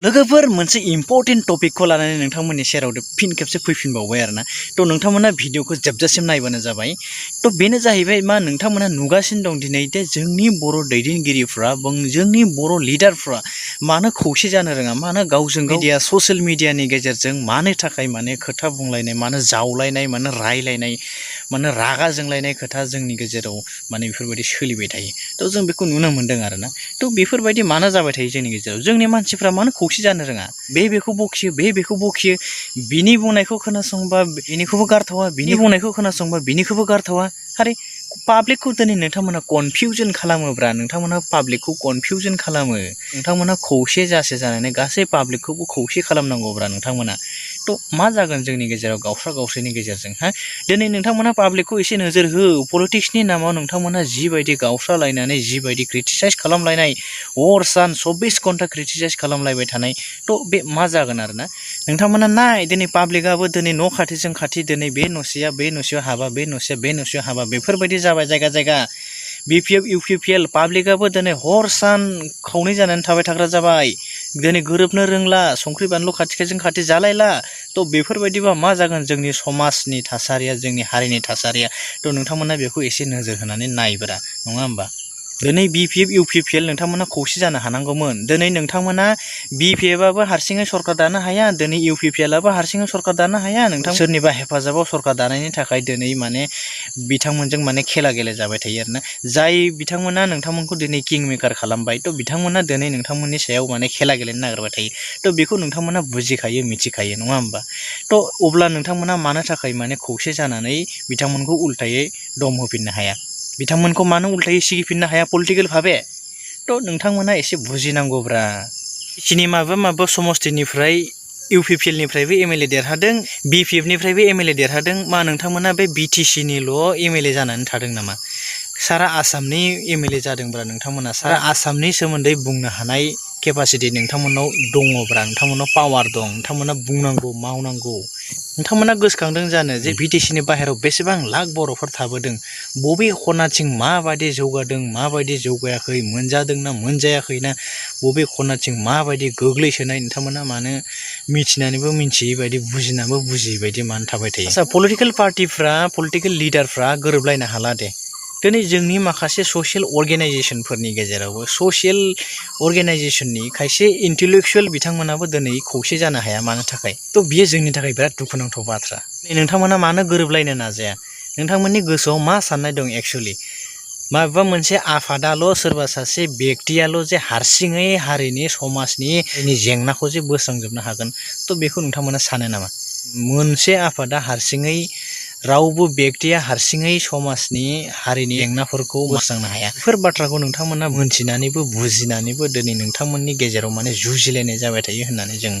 लोगोफोर मोनसे इम्पोर्टेन्ट टपिकखौ लानानै नोंथांमोननि सेराव फिन खेबसे फैफिनबावबाय आरोना थ' नोंथांमोना भिडिअखौ जोबजासिम नायबानो जाबाय थ' बेनो जाहैबाय मा नोंथांमोना नुगासिनो दं दिनै दे जोंनि बर' दैदेनगिरिफ्रा जोंनि बर' लिडारफ्रा मानो खौसे जानो रोङा मानो गावजों गाव मिडिया ससियेल मिडियानि गेजेरजों मानो थाखाय माने खोथा बुंलायनाय मानो जावलायनाय मानो रायलायनाय मानो रागा जोंलायनाय खोथा जोंनि गेजेराव माने बेफोरबायदि सोलिबाय थायो थ' जों बेखौ नुनो मोन्दों आरोना थ' बेफोरबायदि मानो जाबाय थायो जोंनि गेजेराव जोंनि मानसिफ्रा मानो खौसे जानो रोङा बेखौ बखियो बेखौ बखियो बिनि बुंनायखौ खोनासंबा बिनिखौबो गारथावा बिनि बुंनायखौ खोनासंबा बिनिखौबो गारथावा आरे पाब्लिकखौ दिनै नोंथांमोना कनफिउजन खालामोब्रा नोंथांमोना पाब्लिकखौ कनफिउजन खालामो नोंथांमोना खौसे जासे जानानै गासै पाब्लिकखौबो खौसे खालामनांगौब्रा नोंथांमोना थ' मा जागोन जोंनि गेजेराव गावस्रा गावस्रिनि गेजेरजों दिनै नोंथांमोना पाब्लिकखौ एसे नोजोर हो पलिटिक्सनि नामाव नोंथांमोना जिबायदि गावस्रालायनानै जिबायदि क्रिटिसाइज खालामलायनाय हर सान 24 घन्टा क्रिटिसाइज खालामलायबाय थानाय थ' बे मा जागोन आरोना नोंथांमोना नाय दिनै पाब्लिकआबो दिनै न' खाथिजों खाथि दिनै बे न'सेयाव हाबा बे न'सेयाव हाबा बेफोरबायदि जाबाय जायगा जायगा BPF UPPL पाब्लिकआबो दिनै हर सान खावनै जानानै थाबाय थाग्रा जाबाय दिनै गोरोबनो रोंला संख्रि बानलु खाथिजों खाथि जालायला थ' बेफोरबायदिबा मा जागोन जोंनि समाजनि थासारिया जोंनि हारिनि थासारिया थ' नोंथांमोना बेखौ एसे नोजोर होनानै नायब्रा नङा होमबा दिनै BPF UPPL नोंथांमोना खौसे जानो हानांगौमोन दिनै नोंथांमोना BPFआबो हारसिङै सरकार दानो हाया दिनै UPPLआबो हारसिङै सरकार दानो हाया नोंथां सोरनिबा हेफाजाबाव सरकार दानायनि थाखाय दिनै माने बिथांमोनजों माने खेला गेलेजाबाय थायो आरोना जाय बिथांमोना नोंथांमोनखौ दिनै किं मेकार खालामबाय थ' बिथांमोना दिनै नोंथांमोननि सायाव माने खेला गेलेनो नागिरबाय थायो थ' बेखौ नोंथांमोना बुजिखायो मिथिखायो नङा होमबा थ' अब्ला नोंथांमोना मानो थाखाय माने खौसे जानानै बिथांमोनखौ उल्थायै दम होफिननो हाया बिथांमोनखौ मानो उल्थायै सिगिफिननो हाया पलिटिकेल भाबे थ' नोंथांमोना एसे बुजिनांगौब्रा बिसिनि माबा समस्तिनिफ्राय UPPLनिफ्रायबो MLA देरहादों BPFनिफ्रायबो MLA देरहादों मा नोंथांमोना बे BTCनिल' MLA जानानै थादों नामा सारा आसामनि MLA जादोंब्रा नोंथांमोना सारा आसामनि सोमोन्दै बुंनो हानाय केपासिटि नोंथांमोनाव दङब्रा नोंथांमोनाव पावार दं नोंथांमोना बुंनांगौ मावनांगौ नोंथांमोना गोसोखांदों जानो जे BTCनि बाहेरायाव बेसेबां लाख बर'फोर थाबोदों बबे खनाथिं माबायदि जौगादों माबायदि जौगायाखै मोनजादोंना मोनजायाखैना बबे खनाथिं माबायदि गोग्लैसोनाय नोंथांमोना मानो मिथिनानैबो मिथियै बायदि बुजिनानैबो बुजियै बायदि मानो थाबाय थायो आसा पलिटिकेल पार्टिफ्रा पलिटिकेल लिडारफ्रा गोरोबलायनो हाला दे दिनै जोंनि माखासे ससियेल अर्गेनाइजेसनफोरनि गेजेरावबो ससियेल अर्गेनाइजेसननि खायसे इन्टेलेक्सुयेल बिथांमोनाबो दिनै खौसे जानो हाया मानो थाखाय थ' बियो जोंनि थाखाय बिराद दुखुनांथाव बाथ्रा नोंथांमोना मानो गोरोबलायनो नाजाया नोंथांमोननि गोसोआव मा साननाय दं एक्सुवेलि माबेबा मोनसे आफादाल' सोरबा सासे बेक्तियाल' जे हारसिङै हारिनि समाजनि जेंनाखौ जे बोस्रांजोबनो हागोन थ' बेखौ नोंथांमोना सानो नामा मोनसे आफादा हारसिङै रावबो बेक्तिया हारसिङै समाजनि हारिनि जेंनाफोरखौ बोस्रांनो हाया बेफोर बाथ्राखौ नोंथांमोना मोनथिनानैबो बुजिनानैबो दिनै नोंथांमोननि गेजेराव माने जुजिलायनाय जाबाय थायो होननानै जों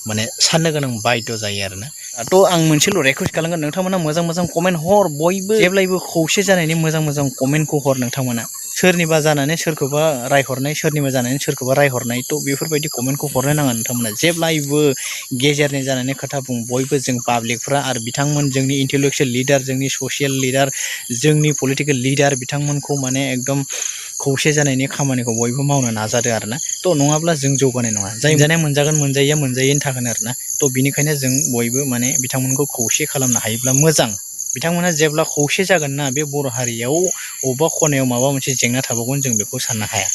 माने साननो गोनां बायध' जायो आरोना थ' आं मोनसेल' रिकुवेस्ट खालामगोन नोंथांमोना मोजां कमेन्ट हर बयबो जेब्लायबो खौसे जानायनि मोजां कमेन्टखौ हर नोंथांमोना सोरनिबा जानानै सोरखौबा रायहरनाय सोरनिबा जानानै सोरखौबा रायहरनाय थ' बेफोरबायदि कमेन्टखौ हरनो नाङा नोंथांमोना जेब्लायबो गेजेरनि जानानै खोथा बुं बयबो जों पाब्लिकफ्रा आरो बिथांमोन जोंनि इन्टेलेक्सुयेल लिडार जोंनि ससियेल लिडार जोंनि पलिटिकेल लिडार बिथांमोनखौ माने एकदम खौसे जानायनि खामानिखौ बयबो मावनो नाजादो आरोना थ' नङाब्ला जों जौगानाय नङा जाय मोनजानाया मोनजागोन मोनजायैया मोनजायैनि थागोन आरोना थ' बिनिखायनो जों बयबो माने बिथांमोनखौ खौसे खालामनो हायोब्ला मोजां बिथांमोना जेब्ला खौसे जागोन ना बे बर' हारियाव अबेबा खनायाव माबा मोनसे जेंना थाबावगोन जों बेखौ साननो हाया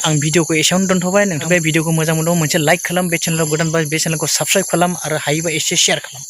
आं भिडिअखौ एसेयावनो दोनथ'बाय नोंथाङा बे भिडिअखौ मोजां मोनदों मोनसे लाइक खालाम बे चेनेलाव गोदानबा बे चेनेलखौ साबस्क्राइब खालाम आरो हायोबा एसे शेयार खालाम